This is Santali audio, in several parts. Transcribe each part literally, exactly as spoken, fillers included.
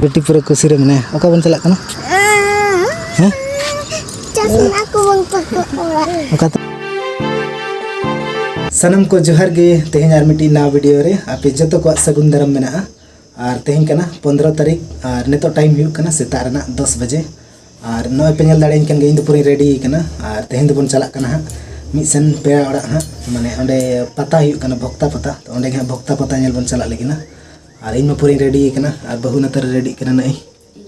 ᱵᱤᱴᱤ ᱯᱩᱨᱟᱹ ᱠᱩᱥᱤ ᱨᱮ ᱢᱮᱱᱟᱭᱟ᱾ ᱚᱠᱟ ᱵᱚᱱ ᱪᱟᱞᱟᱜ ᱠᱟᱱᱟ? ᱦᱮᱸ? ᱪᱟᱥ ᱚᱱᱟ ᱠᱚ ᱵᱟᱝ ᱯᱟᱠᱚᱜᱼᱟ᱾ ᱚᱠᱟᱛᱮ? ᱥᱟᱱᱟᱢ ᱠᱚ ᱡᱚᱦᱟᱨ ᱜᱮ᱾ ᱛᱮᱦᱮᱧ ᱟᱨ ᱢᱤᱫᱴᱤᱡ ᱱᱟᱣᱟ ᱵᱷᱤᱰᱤᱭᱳ ᱨᱮ ᱟᱯᱮ ᱡᱚᱛᱚ ᱠᱚᱣᱟᱜ ᱥᱟᱹᱜᱩᱱ ᱫᱟᱨᱟᱢ ᱢᱮᱱᱟᱜᱼᱟ᱾ ᱟᱨ ᱛᱮᱦᱮᱧ ᱠᱟᱱᱟ ᱯᱚᱱᱫᱽᱨᱚ ᱛᱟᱹᱨᱤᱠᱷ, ᱟᱨ ᱱᱤᱛᱚᱜ ᱴᱟᱭᱤᱢ ᱦᱩᱭᱩᱜ ᱠᱟᱱᱟ ᱥᱮᱛᱟᱜ ᱨᱮᱱᱟᱜ ᱫᱚᱥ ᱵᱟᱡᱮ᱾ ᱟᱨ ᱱᱚᱜᱼᱚᱭ ᱯᱮ ᱧᱮᱞ ᱫᱟᱲᱮᱭᱟᱹᱧ ᱠᱟᱱ ᱜᱮᱭᱟ, ᱤᱧ ᱫᱚ ᱯᱩᱨᱟᱹᱧ ᱨᱮᱰᱤ ᱠᱟᱱᱟ᱾ ᱟᱨ ᱛᱮᱦᱮᱧ ᱫᱚᱵᱚᱱ ᱪᱟᱞᱟᱜ ᱠᱟᱱᱟ ᱦᱟᱸᱜ ᱢᱤᱫ ᱥᱮᱱ ᱯᱮᱲᱟ ᱚᱲᱟᱜ ᱦᱟᱸᱜ, ᱢᱟᱱᱮ ᱚᱸᱰᱮ ᱯᱟᱛᱟ ᱦᱩᱭᱩᱜ ᱠᱟᱱᱟ, ᱵᱷᱚᱠᱛᱟ ᱯᱟᱛᱟ᱾ ᱛᱚ ᱚᱸᱰᱮ ᱜᱮ ᱦᱟᱸᱜ ᱵᱷᱚᱠᱛᱟ ᱯᱟᱛᱟ ᱧᱮᱞ ᱵᱚᱱ ᱪᱟᱞᱟᱜ ᱞᱟᱹᱜᱤᱫ ᱱᱟ᱾ ᱟᱨ ᱤᱧ ᱢᱟ ᱯᱩᱨᱟᱹᱧ ᱨᱮᱰᱤ ᱠᱟᱱᱟ, ᱟᱨ ᱵᱟᱹᱦᱩ ᱱᱚᱛᱮ ᱨᱮ ᱨᱮᱰᱤᱜ ᱠᱟᱱᱟ ᱱᱟᱹᱭ᱾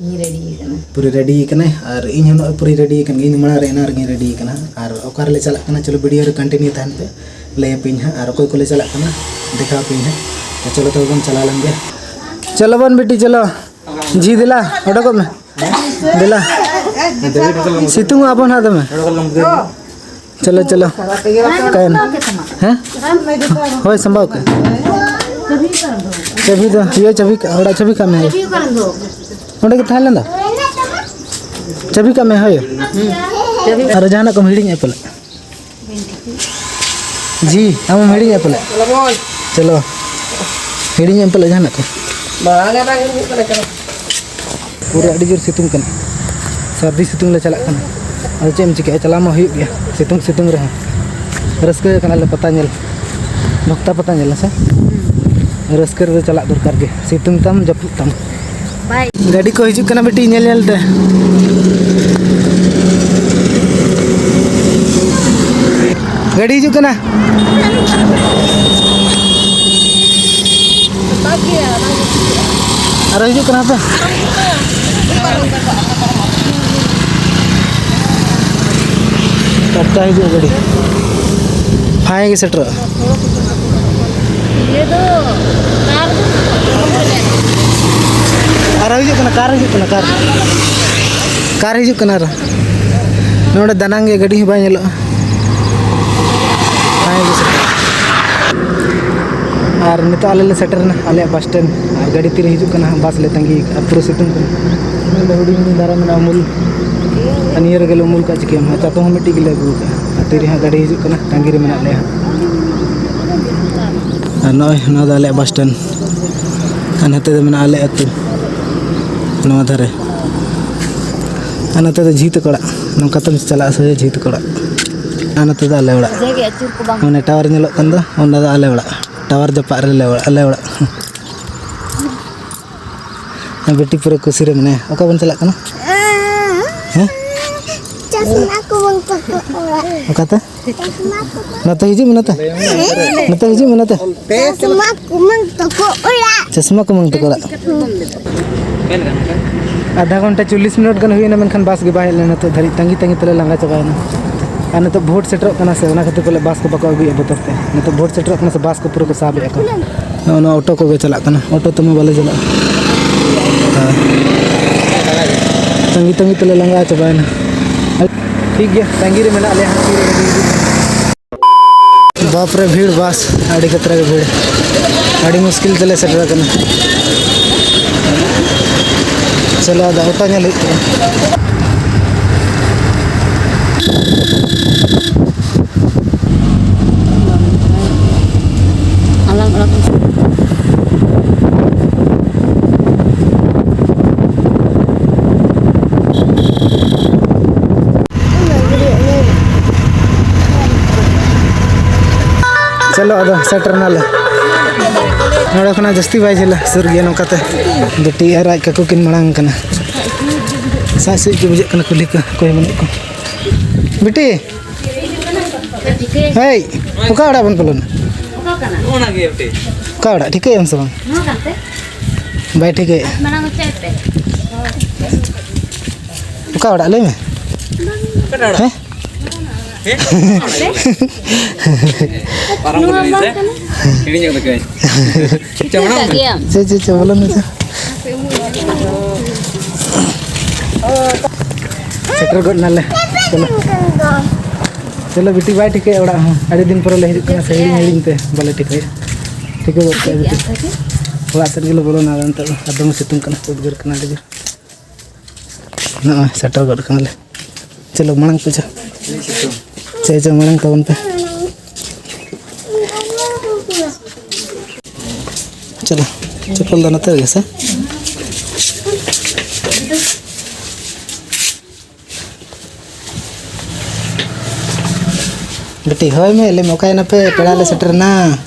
ᱤᱧ ᱨᱮᱰᱤ ᱠᱟᱱᱟ᱾ ᱯᱩᱨᱟᱹ ᱨᱮᱰᱤ ᱠᱟᱱᱟᱭ, ᱟᱨ ᱤᱧ ᱦᱚᱸ ᱱᱚᱜᱼᱚᱭ ᱯᱩᱨᱟᱹᱧ ᱨᱮᱰᱤ ᱠᱟᱱ ᱜᱮᱭᱟ᱾ ᱤᱧ ᱫᱚ ᱢᱟᱲᱟᱝ ᱨᱮ ᱮᱱᱟᱝ ᱨᱮᱜᱮᱧ ᱨᱮᱰᱤ ᱠᱟᱱᱟ᱾ ᱟᱨ ᱚᱠᱟ ᱨᱮᱞᱮ ᱪᱟᱞᱟᱜ ᱠᱟᱱᱟ, ᱪᱚᱞᱚ ᱵᱷᱤᱰᱤᱭᱳ ᱨᱮ ᱠᱚᱱᱴᱤᱱᱤᱭᱩ ᱛᱟᱦᱮᱱ ᱯᱮ, ᱞᱟᱹᱭ ᱟᱯᱮᱭᱟᱹᱧ ᱦᱟᱸᱜ᱾ ᱟᱨ ᱚᱠᱚᱭ ᱠᱚᱞᱮ ᱪᱟᱞᱟᱜ ᱠᱟᱱᱟ, ᱫᱮᱠᱷᱟᱣ ᱟᱯᱮᱭᱟᱹᱧ ᱦᱟᱸᱜ᱾ ᱛᱚ ᱪᱚᱞᱚ ᱛᱚᱵᱮ ᱵᱚᱱ ᱪᱟᱞᱟᱣ ᱞᱮᱱ ᱜᱮ᱾ ᱪᱚᱞᱚ ᱵᱚᱱ ᱵᱤᱴᱤ, ᱪᱚᱞᱚ᱾ ᱡᱤ ᱫᱮᱞᱟ, ᱚᱰᱚᱠᱚᱜ ᱢᱮ᱾ ᱫᱮᱞᱟ᱾ ᱥᱤᱛᱩᱝ ᱟᱵᱚᱱ ᱦᱟᱸᱜ ᱫᱚᱢᱮ᱾ ᱪᱚᱞᱚ, ᱪᱚᱞᱚ᱾ ᱚᱠᱟᱭᱮᱱᱟ? ᱦᱮᱸ? ᱦᱳᱭ, ᱥᱟᱢᱵᱟᱣ ᱠᱟᱜ᱾ ᱪᱟᱹᱵᱤ ᱫᱚ, ᱤᱭᱟᱹ ᱪᱟᱹᱵᱤ ᱠᱟᱜ, ᱚᱲᱟᱜ ᱪᱟᱹᱵᱤ ᱠᱟᱜ ᱢᱮ᱾ ᱚᱸᱰᱮ ᱜᱮ ᱛᱟᱦᱮᱸ ᱞᱮᱱ ᱫᱚ᱾ ᱪᱟᱹᱵᱤ ᱠᱟᱜ ᱢᱮ, ᱦᱳᱭ᱾ ᱟᱨ ᱡᱟᱦᱟᱱᱟᱜ ᱠᱚᱢ ᱦᱤᱲᱤᱧᱮᱫ ᱯᱟᱞᱮ? ᱡᱤ, ᱟᱢᱮᱢ ᱦᱤᱲᱤᱧᱮᱫ ᱯᱟᱞᱮ? ᱪᱚᱞᱚ᱾ ᱦᱤᱲᱤᱧᱮᱫ ᱯᱟᱞᱮ ᱡᱟᱦᱟᱱᱟᱜ ᱠᱚ? ᱵᱟᱝ, ᱵᱟᱝ ᱦᱤᱲᱤᱧᱚᱜ ᱠᱟᱱᱟ, ᱪᱚᱞᱚ᱾ ᱯᱩᱨᱟᱹ ᱟᱹᱰᱤ ᱡᱳᱨ ᱥᱤᱛᱩᱝ ᱠᱟᱱᱟ, ᱥᱟᱹᱨᱫᱤ ᱥᱤᱛᱩᱝ ᱞᱮ ᱪᱟᱞᱟᱜ ᱠᱟᱱᱟ᱾ ᱟᱫᱚ ᱪᱮᱫ ᱮᱢ ᱪᱤᱠᱟᱹᱭᱟ, ᱪᱟᱞᱟᱣ ᱢᱟ ᱦᱩᱭᱩᱜ ᱜᱮᱭᱟ, ᱥᱤᱛᱩᱝ ᱥᱤᱛᱩᱝ ᱨᱮᱦᱚᱸ᱾ ᱨᱟᱹᱥᱠᱟᱹ ᱠᱟᱱᱟᱞᱮ ᱯᱟᱛᱟ ᱧᱮᱞ, ᱵᱷᱚᱠᱛᱟ ᱯᱟᱛᱟ ᱧᱮᱞ, ᱦᱮᱸ ᱥᱮ? ᱨᱟᱹᱥᱠᱟᱹ ᱨᱮᱫᱚ ᱪᱟᱞᱟᱜ ᱫᱚᱨᱠᱟᱨ ᱜᱮ, ᱥᱤᱛᱩᱝ ᱛᱟᱢ ᱡᱟᱹᱯᱩᱫ ᱛᱟᱢ᱾ ᱵᱟᱭ᱾ ᱜᱟᱹᱰᱤ ᱠᱚ ᱦᱤᱡᱩᱜ ᱠᱟᱱᱟ ᱵᱤᱴᱤ, ᱧᱮᱞ ᱧᱮᱞ ᱛᱮ᱾ ᱜᱟᱹᱰᱤ ᱦᱤᱡᱩᱜ ᱠᱟᱱᱟ᱾ ᱟᱨᱚ ᱦᱤᱡᱩᱜ ᱠᱟᱱᱟ ᱦᱟᱯᱮ᱾ ᱴᱟᱴᱠᱟ ᱦᱤᱡᱩᱜᱼᱟ ᱜᱟᱹᱰᱤ, ᱯᱷᱟᱭ ᱜᱮ ᱥᱮᱴᱮᱨᱚᱜᱼᱟ᱾ ᱤᱭᱟᱹ ᱫᱚ ᱠᱟᱨ ᱫᱚ ᱟᱨᱚ ᱦᱤᱡᱩᱜ ᱠᱟᱱᱟ, ᱠᱟᱨ ᱦᱤᱡᱩᱜ ᱠᱟᱱᱟ, ᱠᱟᱨ, ᱠᱟᱨ ᱦᱤᱡᱩᱜ ᱠᱟᱱᱟ ᱟᱨᱚ᱾ ᱱᱚᱰᱮ ᱫᱟᱱᱟᱝ ᱜᱮ ᱜᱟᱹᱰᱤ ᱦᱚᱸ ᱵᱟᱭ ᱧᱮᱞᱚᱜᱼᱟ᱾ ᱦᱮᱸ, ᱵᱮᱥ᱾ ᱟᱨ ᱱᱤᱛᱚᱜ ᱟᱞᱮ ᱞᱮ ᱥᱮᱴᱮᱨ ᱮᱱᱟ ᱟᱞᱮᱭᱟᱜ ᱵᱟᱥ ᱥᱴᱮᱱᱰ᱾ ᱟᱨ ᱜᱟᱹᱰᱤ ᱛᱤᱨᱮ ᱦᱤᱡᱩᱜ ᱠᱟᱱᱟ ᱦᱟᱸᱜ, ᱵᱟᱥ ᱞᱮ ᱛᱟᱺᱜᱤ ᱠᱟᱜᱼᱟ, ᱯᱩᱨᱟᱹ ᱥᱤᱛᱩᱝ ᱠᱟᱱᱟ᱾ ᱱᱚᱰᱮ ᱦᱩᱰᱤᱧ ᱦᱩᱰᱤᱧ ᱫᱟᱨᱮ ᱢᱮᱱᱟᱜᱼᱟ ᱩᱢᱩᱞ, ᱟᱨ ᱱᱤᱭᱟᱹ ᱨᱮᱜᱮ ᱞᱮ ᱩᱢᱩᱞ ᱠᱟᱜᱼᱟ᱾ ᱪᱤᱠᱟᱹᱭᱟᱢ ᱦᱟᱸᱜ, ᱪᱟᱛᱚᱢ ᱦᱚᱸ ᱢᱤᱫᱴᱤᱡ ᱜᱮᱞᱮ ᱟᱹᱜᱩ ᱠᱟᱜᱼᱟ᱾ ᱟᱨ ᱛᱤᱨᱮ ᱦᱟᱸᱜ ᱜᱟᱹᱰᱤ ᱦᱤᱡᱩᱜ ᱠᱟᱱᱟ, ᱛᱟᱺᱜᱤ ᱨᱮ ᱢᱮᱱᱟᱜ ᱞᱮᱭᱟ ᱦᱟᱸᱜ᱾ ᱟᱨ ᱱᱚᱜᱼᱚᱭ ᱱᱚᱣᱟ ᱫᱚ ᱟᱞᱮᱭᱟᱜ ᱵᱟᱥ ᱥᱴᱮᱱᱰ, ᱟᱨ ᱱᱚᱛᱮ ᱫᱚ ᱢᱮᱱᱟᱜᱼᱟ ᱟᱞᱮ ᱟᱹᱛᱩ᱾ ᱱᱚᱣᱟ ᱫᱷᱟᱨᱮ᱾ ᱟᱨ ᱱᱚᱛᱮ ᱫᱚ ᱡᱷᱤ ᱛᱟᱠᱚ ᱚᱲᱟᱜ᱾ ᱱᱚᱝᱠᱟ ᱛᱮᱢ ᱪᱟᱞᱟᱜᱼᱟ ᱥᱚᱡᱷᱮ ᱡᱷᱤ ᱛᱟᱠᱚ ᱚᱲᱟᱜ᱾ ᱟᱨ ᱱᱚᱛᱮ ᱫᱚ ᱟᱞᱮ ᱚᱲᱟᱜ᱾ ᱡᱟᱭᱜᱟ ᱟᱹᱪᱩᱨ ᱠᱚ ᱵᱟᱝ ᱢᱟᱱᱮ ᱴᱟᱣᱟᱨ ᱧᱮᱞᱚᱜ ᱠᱟᱱ ᱫᱚ, ᱚᱸᱰᱮ ᱫᱚ ᱟᱞᱮ ᱚᱲᱟᱜ᱾ ᱴᱟᱣᱟᱨ ᱡᱟᱯᱟᱜ ᱨᱮᱞᱮ ᱚᱲᱟᱜ, ᱟᱞᱮ ᱚᱲᱟᱜ᱾ ᱵᱤᱴᱤ ᱯᱩᱨᱟᱹ ᱠᱩᱥᱤ ᱨᱮ ᱢᱮᱱᱟᱭᱟ᱾ ᱚᱠᱟ ᱵᱚᱱ ᱪᱟᱞᱟᱜ ᱠᱟᱱᱟ? ᱦᱮᱸ? ᱪᱚᱥᱢᱟ ᱠᱚ ᱵᱟᱝ ᱠᱚ ᱚᱲᱟᱜ᱾ ᱚᱠᱟᱛᱮ? ᱪᱚᱥᱢᱟ ᱠᱚ ᱵᱟᱝ ᱱᱚᱛᱮ ᱦᱤᱡᱩᱜ ᱢᱮ, ᱱᱚᱛᱮ᱾ ᱱᱚᱛᱮ ᱦᱤᱡᱩᱜ ᱢᱮ, ᱱᱚᱛᱮ᱾ ᱪᱚᱥᱢᱟ ᱠᱩᱢᱟᱹᱝ ᱛᱟᱠᱚ ᱚᱲᱟᱜ᱾ ᱪᱚᱥᱢᱟ ᱠᱩᱢᱟᱹᱝ ᱛᱟᱠᱚ ᱚᱲᱟᱜ᱾ ᱟᱫᱷᱟ ᱜᱷᱚᱱᱴᱟ ᱪᱚᱞᱞᱤᱥ ᱢᱤᱱᱤᱴ ᱜᱟᱱ ᱦᱩᱭᱱᱟ, ᱢᱮᱱᱠᱷᱟᱱ ᱵᱟᱥ ᱜᱮ ᱵᱟᱭ ᱦᱮᱡ ᱞᱮᱱᱟ ᱱᱤᱛᱚᱜ ᱫᱷᱟᱹᱨᱤᱡ᱾ ᱛᱟᱺᱜᱤ ᱛᱟᱺᱜᱤ ᱛᱮᱞᱮ ᱞᱟᱸᱜᱟ ᱪᱟᱵᱟᱭᱮᱱᱟ᱾ ᱟᱨ ᱱᱤᱛᱚᱜ ᱵᱷᱳᱴ ᱥᱮᱴᱮᱨᱚᱜ ᱠᱟᱱᱟ ᱥᱮ, ᱚᱱᱟ ᱠᱷᱟᱹᱛᱤᱨ ᱯᱟᱞᱮ ᱵᱟᱥ ᱠᱚ ᱵᱟᱠᱚ ᱟᱹᱜᱩᱭᱮᱫ ᱵᱚᱛᱚᱨ ᱛᱮ᱾ ᱱᱤᱛᱚᱜ ᱵᱷᱳᱴ ᱥᱮᱴᱮᱨᱚᱜ ᱠᱟᱱᱟ ᱥᱮ, ᱵᱟᱥ ᱠᱚ ᱯᱩᱨᱟᱹ ᱠᱚ ᱥᱟᱵᱮᱫᱼᱟ ᱠᱚ᱾ ᱱᱚᱜᱼᱚ ᱱᱚᱣᱟ ᱚᱴᱳ ᱠᱚᱜᱮ ᱪᱟᱞᱟᱜ ᱠᱟᱱᱟ, ᱚᱴᱳ ᱛᱮᱢᱟ ᱵᱟᱞᱮ ᱪᱟᱞᱟᱜᱼᱟ᱾ ᱦᱮᱸ᱾ ᱛᱟᱺᱜᱤ ᱛᱟᱺᱜᱤ ᱛᱮᱞᱮ ᱞᱟᱸᱜᱟ ᱪᱟᱵᱟᱭᱮᱱᱟ᱾ ᱴᱷᱤᱠ ᱜᱮᱭᱟ, ᱛᱟᱺᱜᱤ ᱨᱮ ᱢᱮᱱᱟᱜ ᱞᱮᱭᱟ, ᱦᱟᱸᱜ ᱛᱤᱨᱮ ᱜᱟᱹᱰᱤ ᱦᱤᱡᱩᱜ ᱠᱟᱱᱟ᱾ ᱵᱟᱯ ᱨᱮ ᱵᱷᱤᱲ, ᱵᱟᱥ ᱟᱹᱰᱤ ᱠᱷᱟᱛᱨᱟ ᱜᱮ ᱵᱷᱤᱲ᱾ ᱟᱹᱰᱤ ᱢᱩᱥᱠᱤᱞ ᱛᱮᱞᱮ ᱥᱮᱴᱮᱨ ᱟᱠᱟᱱᱟ᱾ ᱪᱚᱞᱚ, ᱟᱫᱚ ᱚᱴᱳ ᱧᱮᱞ ᱦᱩᱭᱩᱜ ᱠᱟᱱᱟ᱾ ᱟᱞᱟᱝ ᱚᱲᱟᱜ ᱠᱷᱚᱱ ᱪᱚᱞᱚ, ᱟᱫᱚ ᱥᱮᱴᱮᱨ ᱱᱟᱞᱮ᱾ ᱱᱚᱰᱮ ᱠᱷᱚᱱᱟᱜ ᱡᱟᱹᱥᱛᱤ ᱵᱟᱭ ᱡᱷᱟᱹᱞᱟ, ᱥᱩᱨ ᱜᱮᱭᱟ ᱱᱚᱝᱠᱟᱛᱮ᱾ ᱵᱤᱴᱤ ᱟᱨ ᱟᱡ ᱠᱟᱠᱩ ᱠᱤᱱ ᱢᱟᱲᱟᱝ ᱠᱟᱱᱟ᱾ ᱥᱟᱡ ᱥᱩᱡ ᱜᱮ ᱵᱩᱡᱷᱟᱹᱜ ᱠᱟᱱᱟ ᱠᱩᱞᱦᱤ ᱠᱚ, ᱚᱠᱚᱭ ᱦᱚᱸ ᱵᱟᱹᱱᱩᱜ ᱠᱚᱣᱟ᱾ ᱵᱤᱴᱤ, ᱦᱮᱭ, ᱚᱠᱟ ᱚᱲᱟᱜ ᱵᱚᱱ ᱵᱚᱞᱚᱱᱟ? ᱚᱠᱟ ᱚᱲᱟᱜ ᱴᱷᱤᱠᱟᱹᱭᱟᱢ ᱥᱮ ᱵᱟᱝ? ᱵᱟᱭ ᱴᱷᱤᱠᱟᱹᱭᱮᱫᱼᱟ᱾ ᱚᱠᱟ ᱚᱲᱟᱜ ᱞᱟᱹᱭ ᱢᱮ? ᱦᱮᱸ? ᱯᱟᱨᱚᱢ ᱠᱟᱹᱫᱟᱹᱧ ᱥᱮ? ᱦᱤᱲᱤᱧ ᱠᱟᱫ ᱠᱚᱣᱟᱧ᱾ ᱪᱮᱫ ᱪᱮᱫ ᱪᱮᱫ ᱵᱚᱞᱚᱱ ᱢᱮᱥᱮ᱾ ᱥᱮᱴᱮᱨ ᱜᱚᱫ ᱱᱟᱞᱮ᱾ ᱪᱚᱞᱚ᱾ ᱪᱚᱞᱚ ᱵᱤᱴᱤ, ᱵᱟᱭ ᱴᱷᱤᱠᱟᱹᱭᱟ ᱚᱲᱟᱜ ᱦᱚᱸ᱾ ᱟᱹᱰᱤ ᱫᱤᱱ ᱯᱚᱨᱮ ᱞᱮ ᱦᱤᱡᱩᱜ ᱠᱟᱱᱟ ᱥᱮ, ᱦᱤᱲᱤᱧ ᱦᱤᱲᱤᱧ ᱛᱮ ᱵᱟᱞᱮ ᱴᱷᱤᱠᱟᱹᱭᱟ᱾ ᱴᱷᱤᱠᱟᱹ ᱜᱚᱫ ᱠᱟᱜᱼᱟ ᱵᱤᱴᱤ᱾ ᱚᱲᱟᱜ ᱥᱮᱫ ᱜᱮᱞᱮ ᱵᱚᱞᱚᱱᱟ ᱟᱫᱚ ᱱᱤᱛᱚᱜ ᱫᱚ᱾ ᱟᱨ ᱫᱚᱢᱮ ᱥᱤᱛᱩᱝ ᱠᱟᱱᱟ, ᱩᱫᱽᱜᱟᱹᱨ ᱠᱟᱱᱟ ᱟᱹᱰᱤ ᱡᱳᱨ᱾ ᱱᱚᱜᱼᱚᱭ ᱥᱮᱴᱮᱨ ᱜᱚᱫ ᱠᱟᱱᱟᱞᱮ᱾ ᱪᱚᱞᱚ ᱢᱟᱲᱟᱝ ᱯᱮ ᱪᱚ᱾ ᱪᱚ, ᱪᱚ, ᱢᱟᱲᱟᱝ ᱛᱟᱵᱚᱱ ᱯᱮ᱾ ᱪᱚᱞᱚ, ᱪᱚᱯᱚᱞ ᱫᱚ ᱱᱚᱛᱮ ᱨᱮᱜᱮ ᱥᱮ? ᱵᱤᱴᱤ, ᱦᱳᱭ ᱢᱮ, ᱞᱟᱹᱭ ᱢᱮ, ᱚᱠᱟᱭᱮᱱᱟ ᱯᱮ? ᱯᱮᱲᱟ ᱞᱮ ᱥᱮᱴᱮᱨ ᱮᱱᱟ᱾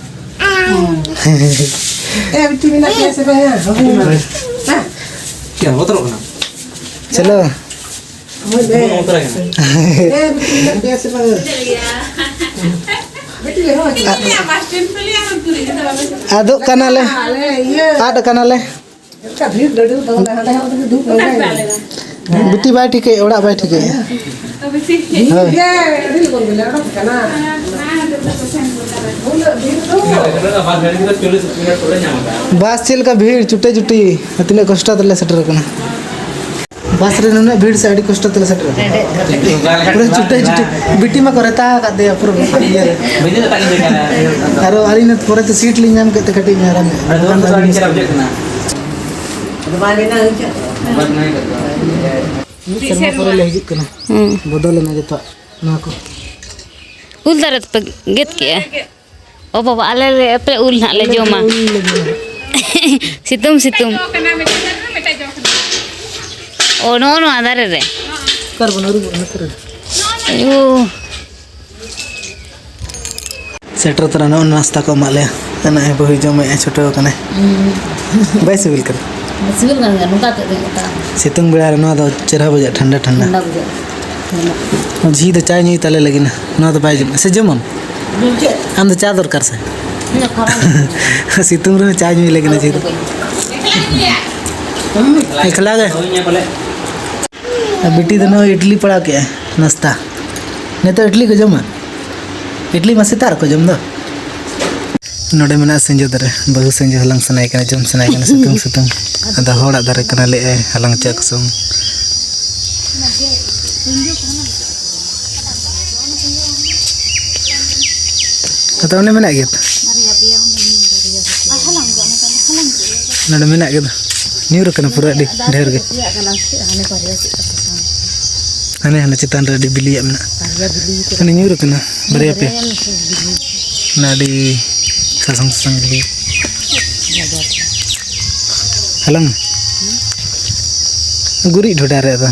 ᱮ, ᱵᱤᱴᱤ ᱢᱮᱱᱟᱜ ᱯᱮᱭᱟ ᱥᱮ ᱵᱟᱝ? ᱦᱳᱭ ᱢᱟ᱾ ᱪᱮᱫ ᱵᱚᱛᱚᱨᱚᱜ ᱠᱟᱱᱟ? ᱪᱚᱞᱚ᱾ ᱦᱳᱭ ᱵᱮ᱾ ᱵᱚᱛᱚᱨ ᱠᱟᱱᱟ᱾ ᱮ, ᱵᱤᱴᱤ ᱢᱮᱱᱟᱜ ᱯᱮᱭᱟ ᱥᱮ ᱵᱟᱝ? ᱵᱤᱴᱤ ᱞᱮ ᱦᱚᱦᱚ ᱦᱚᱪᱚ ᱠᱮᱫᱟ᱾ ᱟᱫᱚᱜ ᱠᱟᱱᱟᱞᱮ᱾ ᱟᱞᱮ ᱤᱭᱟᱹ᱾ ᱟᱫ ᱠᱟᱱᱟᱞᱮ᱾ ᱪᱮᱫ ᱞᱮᱠᱟ ᱵᱷᱤᱲ ᱜᱟᱹᱰᱤ ᱫᱚ ᱚᱱᱟ ᱦᱟᱸᱰᱮ ᱦᱚᱸ ᱫᱩᱲᱩᱵ ᱞᱮᱱᱠᱷᱟᱱ᱾ ᱵᱤᱴᱤ ᱵᱟᱭ ᱴᱷᱤᱠᱟᱹᱭᱟ, ᱚᱲᱟᱜ ᱵᱟᱭ ᱴᱷᱤᱠᱟᱹᱭᱟ᱾ ᱦᱳᱭ᱾ ᱜᱮ ᱟᱹᱰᱤ ᱞᱚᱜᱚᱱ ᱜᱮᱞᱮ ᱚᱰᱚᱠ ᱠᱟᱱᱟ᱾ ᱩᱱᱟᱹᱜ ᱵᱷᱤᱲ ᱫᱚ᱾ ᱵᱟᱥ ᱪᱮᱫ ᱞᱮᱠᱟ ᱵᱷᱤᱲ, ᱪᱩᱴᱟᱹ ᱪᱩᱴᱤ᱾ ᱛᱤᱱᱟᱹᱜ ᱠᱚᱥᱴᱚ ᱛᱮᱞᱮ ᱥᱮᱴᱮᱨ ᱟᱠᱟᱱᱟ᱾ ᱵᱟᱥ ᱨᱮ ᱱᱩᱱᱟᱹᱜ ᱵᱷᱤᱲ ᱥᱮ ᱟᱹᱰᱤ ᱠᱚᱥᱴᱚ ᱛᱮᱞᱮ ᱥᱮᱴᱮᱨ ᱟᱠᱟᱱᱟ᱾ ᱯᱩᱨᱟᱹ ᱪᱩᱴᱟᱹ ᱪᱩᱴᱤ᱾ ᱵᱤᱴᱤ ᱢᱟᱠᱚ ᱨᱮᱛᱟ ᱟᱠᱟᱫ ᱫᱮᱭᱟ ᱯᱩᱨᱟᱹ ᱤᱭᱟᱹ ᱨᱮ᱾ ᱟᱨᱚ ᱟᱹᱞᱤᱧ ᱫᱚ ᱯᱚᱨᱮᱛᱮ ᱥᱤᱴ ᱞᱤᱧ ᱧᱟᱢ ᱠᱮᱫ ᱛᱮ ᱠᱟᱹᱴᱤᱡ ᱞᱤᱧ ᱟᱨᱟᱢ ᱧᱚᱜ ᱮᱱᱟ᱾ ᱵᱟᱠᱷᱟᱱ ᱫᱚ ᱟᱹᱰᱤ ᱢᱩᱥᱠᱤᱞ᱾ ᱢᱤᱫ ᱥᱮᱨᱢᱟ ᱯᱚᱨᱮ ᱞᱮ ᱦᱤᱡᱩᱜ ᱠᱟᱱᱟ᱾ ᱦᱩᱸ᱾ ᱵᱚᱫᱚᱞ ᱮᱱᱟ ᱡᱚᱛᱚᱣᱟᱜ ᱱᱚᱣᱟ ᱠᱚ᱾ ᱩᱞ ᱫᱟᱨᱮ ᱫᱚᱯᱮ ᱜᱮᱫ ᱠᱮᱜᱼᱟ? ᱚ ᱵᱟᱵᱟ, ᱟᱞᱮ ᱞᱮ ᱟᱯᱮ ᱩᱞ ᱱᱟᱦᱟᱜ ᱞᱮ ᱡᱚᱢᱟ᱾ ᱩᱞ ᱞᱮ ᱡᱚᱢᱟ᱾ ᱥᱤᱛᱩᱝ, ᱥᱤᱛᱩᱝ᱾ ᱚ, ᱱᱚᱜᱼᱚ ᱱᱚᱣᱟ ᱫᱟᱨᱮ ᱨᱮ᱾ ᱚᱠᱟ ᱨᱮᱵᱚᱱ ᱟᱹᱨᱩᱵᱚᱜᱼᱟ? ᱱᱚᱛᱮ ᱨᱮ᱾ ᱳ᱾ ᱥᱮᱴᱮᱨ ᱛᱚᱨᱟ ᱱᱚᱜᱼᱚᱭ ᱱᱟᱥᱛᱟ ᱠᱚ ᱮᱢᱟᱜ ᱞᱮᱭᱟ᱾ ᱱᱚᱜᱼᱚᱭ ᱵᱟᱹᱦᱩᱭ ᱡᱚᱢᱮᱫᱼᱟ, ᱪᱷᱩᱴᱟᱹᱣ ᱟᱠᱟᱱᱟᱭ᱾ ᱦᱩᱸ᱾ ᱵᱟᱭ ᱥᱤᱵᱤᱞ ᱠᱟᱱᱟ? ᱥᱤᱵᱤᱞ ᱠᱟᱱ ᱜᱮᱭᱟ, ᱱᱚᱝᱠᱟ ᱠᱟᱛᱮ ᱜᱮ ᱚᱴᱟᱜ᱾ ᱥᱤᱛᱩᱝ ᱵᱮᱲᱟ ᱨᱮ ᱱᱚᱣᱟ ᱫᱚ ᱪᱮᱦᱨᱟ ᱵᱩᱡᱷᱟᱹᱜᱼᱟ, ᱴᱷᱟᱱᱰᱟ ᱴᱷᱟᱱᱰᱟ᱾ ᱴᱷᱟᱱᱰᱟ ᱵᱩᱡᱷᱟᱹᱜᱼᱟ᱾ ᱦᱮᱸ᱾ ᱡᱷᱤ ᱫᱚ ᱪᱟᱭ ᱧᱩᱭ ᱛᱟᱞᱮ ᱞᱟᱹᱜᱤᱫ ᱱᱟ᱾ ᱱᱚᱣᱟ ᱫᱚ ᱵᱟᱭ ᱡᱚᱢᱟ᱾ ᱥᱮ ᱡᱚᱢᱟᱢ? ᱡᱚᱢ ᱪᱮᱫ? ᱟᱢ ᱫᱚ ᱪᱟ ᱫᱚᱨᱠᱟᱨ ᱥᱮ? ᱤᱧ ᱫᱚ ᱠᱷᱟᱨᱟᱯ᱾ ᱥᱤᱛᱩᱝ ᱨᱮᱦᱚᱸ ᱪᱟ ᱧᱩᱭ ᱞᱟᱹᱜᱤᱫ ᱱᱟ ᱡᱷᱤ ᱫᱚ᱾ ᱮᱠᱞᱟ ᱜᱮ᱾ ᱟᱨ ᱵᱤᱴᱤ ᱫᱚ ᱱᱚᱜᱼᱚᱭ ᱤᱰᱞᱤ ᱯᱟᱲᱟᱣ ᱠᱮᱜᱼᱟᱭ, ᱱᱟᱥᱛᱟ᱾ ᱱᱤᱛᱚᱜ ᱤᱰᱞᱤ ᱠᱚ ᱡᱚᱢᱟ? ᱤᱰᱞᱤ ᱢᱟ ᱥᱮᱛᱟᱜ ᱨᱮᱠᱚ ᱡᱚᱢ ᱫᱚ᱾ ᱱᱚᱰᱮ ᱢᱮᱱᱟᱜᱼᱟ ᱥᱤᱸᱡᱚ ᱫᱟᱨᱮ, ᱵᱟᱹᱦᱩ ᱥᱤᱸᱡᱚ ᱦᱟᱞᱟᱝ ᱥᱟᱱᱟᱭᱮ ᱠᱟᱱᱟ, ᱡᱚᱢ ᱥᱟᱱᱟᱭᱮ ᱠᱟᱱᱟ ᱥᱤᱛᱩᱝ ᱥᱤᱛᱩᱝ᱾ ᱟᱫᱚ ᱦᱚᱲᱟᱜ ᱫᱟᱨᱮ ᱠᱟᱱᱟ ᱞᱟᱹᱭᱮᱜᱼᱟᱭ, ᱦᱟᱞᱟᱝ ᱦᱚᱪᱚ ᱠᱚᱥᱚᱝ᱾ ᱟᱫᱚ ᱚᱸᱰᱮ ᱢᱮᱱᱟᱜ ᱜᱮᱭᱟ ᱛᱚ᱾ ᱱᱚᱰᱮ ᱢᱮᱱᱟᱜ ᱜᱮᱫᱚ᱾ ᱧᱩᱨ ᱟᱠᱟᱱᱟ ᱯᱩᱨᱟᱹ ᱟᱹᱰᱤ ᱰᱷᱮᱨ ᱜᱮ᱾ ᱦᱟᱱᱮ ᱦᱟᱱᱮ ᱪᱮᱛᱟᱱ ᱨᱮ ᱟᱹᱰᱤ ᱵᱤᱞᱤᱭᱟᱜ ᱢᱮᱱᱟᱜᱼᱟ᱾ ᱦᱟᱱᱮ ᱧᱩᱨ ᱟᱠᱟᱱᱟ ᱵᱟᱨᱭᱟ ᱯᱮ᱾ ᱚᱱᱟ ᱟᱹᱰᱤ ᱥᱟᱥᱟᱝ ᱥᱟᱥᱟᱝ ᱵᱤᱞᱤ᱾ ᱦᱟᱞᱟᱝ ᱢᱮ᱾ ᱜᱩᱨᱤᱡ ᱰᱷᱚᱰᱟ ᱨᱮ ᱟᱫᱚ᱾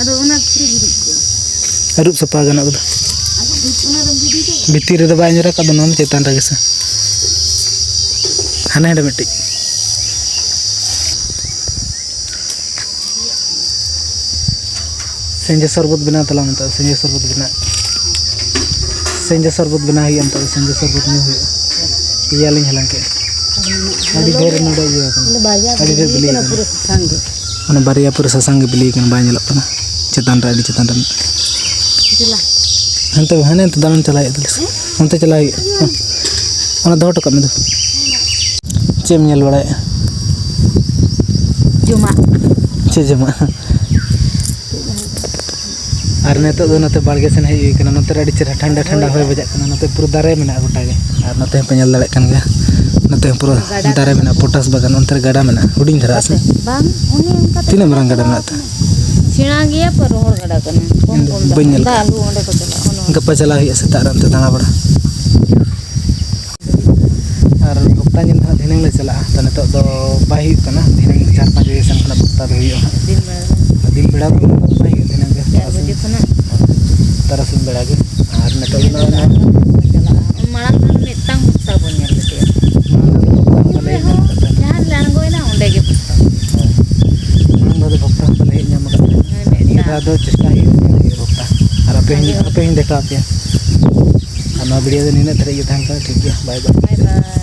ᱟᱫᱚ ᱚᱱᱟ ᱯᱩᱨᱟᱹ ᱜᱩᱨᱤᱡ ᱠᱚ᱾ ᱟᱹᱨᱩᱵ ᱥᱟᱯᱷᱟ ᱜᱟᱱᱚᱜ ᱠᱟᱫᱟ᱾ ᱟᱹᱨᱩᱵ ᱵᱷᱤᱛᱤᱨ ᱨᱮᱫᱚ ᱵᱟᱭ ᱧᱩᱨ ᱟᱠᱟᱫ ᱫᱚ, ᱱᱚᱣᱟ ᱫᱚ ᱪᱮᱛᱟᱱ ᱨᱮᱜᱮ ᱥᱮ᱾ ᱦᱟᱱᱮ ᱦᱟᱸᱰᱮ ᱢᱤᱫᱴᱤᱡ᱾ ᱥᱮᱸᱡᱮ ᱥᱚᱨᱵᱚᱛ ᱵᱮᱱᱟᱣ ᱛᱟᱞᱟᱝ ᱢᱮ, ᱥᱮᱸᱡᱮ ᱥᱚᱨᱵᱚᱛ ᱵᱮᱱᱟᱣ᱾ ᱥᱮᱸᱡᱮ ᱥᱚᱨᱵᱚᱛ ᱵᱮᱱᱟᱣ ᱦᱩᱭᱩᱜᱼᱟ ᱱᱤᱛᱚᱜ, ᱥᱮᱸᱡᱮ ᱥᱚᱨᱵᱚᱛ ᱧᱩ ᱦᱩᱭᱩᱜᱼᱟ᱾ ᱯᱮᱭᱟ ᱞᱤᱧ ᱦᱟᱞᱟᱝ ᱠᱮᱫᱼᱟ᱾ ᱟᱹᱰᱤ ᱰᱷᱮᱨ ᱱᱚᱰᱮ ᱤᱭᱟᱹ ᱟᱠᱟᱱᱟ᱾ ᱚᱱᱟ ᱵᱟᱨᱭᱟ ᱟᱹᱰᱤ ᱰᱷᱮᱨ ᱵᱤᱞᱤ ᱵᱤᱞᱤ ᱠᱟᱱᱟ ᱟᱠᱟᱱᱟ᱾ ᱯᱩᱨᱟᱹ ᱥᱟᱥᱟᱝ ᱜᱮ᱾ ᱚᱱᱟ ᱵᱟᱨᱭᱟ ᱯᱩᱨᱟᱹ ᱥᱟᱥᱟᱝ ᱜᱮ ᱵᱤᱞᱤ ᱠᱟᱱᱟ, ᱵᱟᱭ ᱧᱮᱞᱚᱜ ᱠᱟᱱᱟ᱾ ᱪᱮᱛᱟᱱ ᱨᱮ, ᱟᱹᱰᱤ ᱪᱮᱛᱟᱱ ᱨᱮ᱾ ᱫᱮᱞᱟ᱾ ᱦᱟᱱᱛᱮ, ᱦᱟᱱᱮ ᱦᱟᱱᱛᱮ ᱫᱟᱬᱟᱱ ᱪᱟᱞᱟᱜ ᱦᱩᱭᱩᱜᱼᱟ ᱛᱟᱦᱞᱮ᱾ ᱚᱱᱛᱮ ᱪᱟᱞᱟᱜ ᱦᱩᱭᱩᱜᱼᱟ᱾ ᱚᱱᱟ ᱫᱚᱦᱚ ᱦᱚᱴᱚ ᱠᱟᱜ ᱢᱮ ᱫᱩ᱾ ᱪᱮᱫ ᱮᱢ ᱧᱮᱞ ᱵᱟᱲᱟᱭᱮᱫᱼᱟ? ᱡᱚᱢᱟᱜ᱾ ᱪᱮᱫ ᱡᱚᱢᱟᱜ? ᱟᱨ ᱱᱤᱛᱚᱜ ᱫᱚ ᱱᱚᱛᱮ ᱵᱟᱲᱜᱮ ᱥᱮᱱ ᱦᱮᱡ ᱦᱩᱭ ᱠᱟᱱᱟ᱾ ᱱᱚᱛᱮ ᱨᱮ ᱟᱹᱰᱤ ᱪᱮᱦᱨᱟ ᱴᱷᱟᱱᱰᱟ ᱴᱷᱟᱱᱰᱟ ᱦᱚᱭ ᱵᱟᱡᱟᱜ ᱠᱟᱱᱟ᱾ ᱱᱚᱛᱮ ᱯᱩᱨᱟᱹ ᱫᱟᱨᱮ ᱢᱮᱱᱟᱜᱼᱟ ᱜᱚᱴᱟ ᱜᱮ᱾ ᱟᱨ ᱱᱚᱛᱮ ᱦᱚᱸᱯᱮ ᱧᱮᱞ ᱫᱟᱲᱮᱭᱟᱜ ᱠᱟᱱ ᱜᱮᱭᱟ, ᱱᱚᱛᱮ ᱦᱚᱸ ᱯᱩᱨᱟᱹ ᱜᱟᱰᱟ ᱫᱟᱨᱮ ᱠᱟᱱᱟ᱾ ᱢᱮᱱᱟᱜᱼᱟ, ᱯᱚᱴᱟᱥ ᱵᱟᱜᱟᱱ᱾ ᱚᱱᱛᱮ ᱨᱮ ᱜᱟᱰᱟ ᱢᱮᱱᱟᱜᱼᱟ, ᱦᱩᱰᱤᱧ ᱫᱷᱟᱨᱟ ᱥᱮ᱾ ᱵᱟᱝ, ᱚᱱᱮ ᱚᱱᱠᱟ ᱛᱮ ᱛᱤᱱᱟᱹᱜ ᱢᱟᱨᱟᱝ ᱜᱟᱰᱟ ᱪᱟᱞᱟᱣ ᱢᱮᱱᱟᱜ ᱛᱮ? ᱠᱟᱱᱟ᱾ ᱥᱮᱬᱟ ᱜᱮᱭᱟ, ᱯᱟᱨ ᱨᱚᱦᱚᱲ ᱜᱟᱰᱟ ᱠᱟᱱᱟ᱾ ᱠᱚᱢ ᱤᱧ ᱫᱚ ᱠᱚᱢ ᱵᱟᱹᱧ ᱫᱟᱜ ᱧᱮᱞ ᱫᱟᱜ ᱠᱟᱜᱼᱟ᱾ ᱞᱩ ᱚᱸᱰᱮ ᱠᱚ ᱪᱟᱞᱟᱜᱼᱟ᱾ ᱚᱱᱮ ᱚᱱᱠᱟ᱾ ᱜᱟᱯᱟ ᱪᱟᱞᱟᱜ ᱦᱩᱭᱩᱜᱼᱟ ᱥᱮᱛᱟᱜ ᱨᱮ ᱚᱱᱛᱮ ᱫᱟᱬᱟ ᱵᱟᱲᱟ᱾ ᱟᱨ ᱵᱷᱚᱠᱛᱟ ᱧᱮᱞ ᱫᱚ ᱦᱟᱸᱜ ᱫᱷᱤᱱᱟᱹᱝ ᱞᱮ ᱪᱟᱞᱟᱜᱼᱟ᱾ ᱛᱚ, ᱱᱤᱛᱚᱜ ᱫᱚ ᱵᱟᱭ ᱦᱩᱭᱩᱜ ᱠᱟᱱᱟ᱾ ᱫᱷᱤᱱᱟᱹᱝ ᱪᱟᱨ ᱯᱟᱸᱪ ᱵᱟᱡᱮ ᱥᱮᱱ ᱠᱷᱚᱱᱟᱜ ᱵᱷᱚᱠᱛᱟ ᱫᱚ ᱦᱩᱭᱩᱜᱼᱟ ᱦᱟᱸᱜ᱾ ᱫᱤᱱ ᱵᱮᱲᱟ ᱫᱚ ᱵᱟᱭ ᱦᱩᱭᱩᱜᱼᱟ, ᱫᱷᱤᱱᱟᱹᱝ ᱜᱮ ᱪᱟᱨ ᱵᱟᱡᱮ ᱛᱟᱨᱟᱥᱤᱧ᱾ ᱠᱷᱚᱱᱟᱜ᱾ ᱛᱟᱨᱟᱥᱤᱧ ᱵᱮᱲᱟ ᱜᱮ᱾ ᱟᱨ ᱱᱤᱛᱚᱜ ᱫᱚ ᱱᱚᱜᱼᱚᱭ ᱱᱚᱣᱟ ᱪᱟᱞᱟᱜᱼᱟ᱾ ᱢᱟᱲᱟᱝ ᱫᱚ ᱢᱤᱫᱴᱟᱝ ᱵᱷᱚᱠᱛᱟ ᱵᱚᱱ ᱧᱮᱞ ᱞᱮᱫᱮᱭᱟ᱾ ᱢᱟᱲᱟᱝ ᱫᱚ ᱵᱷᱚᱠᱛᱟ ᱦᱚᱸ ᱵᱟᱞᱮ ᱦᱮᱡ ᱧᱟᱢ ᱟᱠᱟᱫ ᱛᱟᱦᱮᱸᱫ᱾ ᱡᱟᱦᱟᱸ ᱨᱮᱞᱮ ᱟᱬᱜᱚᱭᱮᱱᱟ, ᱚᱸᱰᱮ ᱜᱮ ᱵᱷᱚᱠᱛᱟ᱾ ᱦᱳᱭ᱾ ᱢᱟᱲᱟᱝ ᱫᱚ ᱟᱫᱚ ᱵᱷᱚᱠᱛᱟ ᱦᱚᱸ ᱵᱟᱞᱮ ᱦᱮᱡ ᱧᱟᱢ ᱟᱠᱟᱫ ᱛᱟᱦᱮᱸᱫ᱾ ᱦᱮᱸ, ᱱᱤᱭᱟᱹ ᱢᱤᱫᱴᱟᱝ᱾ ᱫᱷᱟᱣ ᱫᱚ ᱪᱮᱥᱴᱟ ᱦᱩᱭᱩᱜᱼᱟ, ᱧᱮᱞ ᱦᱩᱭᱩᱜᱼᱟ ᱵᱷᱚᱠᱛᱟ᱾ ᱟᱨ ᱟᱯᱮ ᱦᱚᱸᱧ, ᱟᱯᱮ ᱦᱚᱸᱧ ᱫᱮᱠᱷᱟᱣ ᱟᱯᱮᱭᱟ᱾ ᱟᱨ ᱱᱚᱣᱟ ᱵᱷᱤᱰᱤᱭᱳ ᱫᱚ ᱱᱤᱱᱟᱹᱜ ᱫᱷᱟᱹᱨᱤᱡ ᱜᱮ ᱛᱟᱦᱮᱱ ᱠᱟᱱᱟ, ᱴᱷᱤᱠ ᱜᱮᱭᱟ, ᱵᱟᱭ ᱵᱟᱭ᱾ ᱵᱟᱭ ᱵᱟᱭ᱾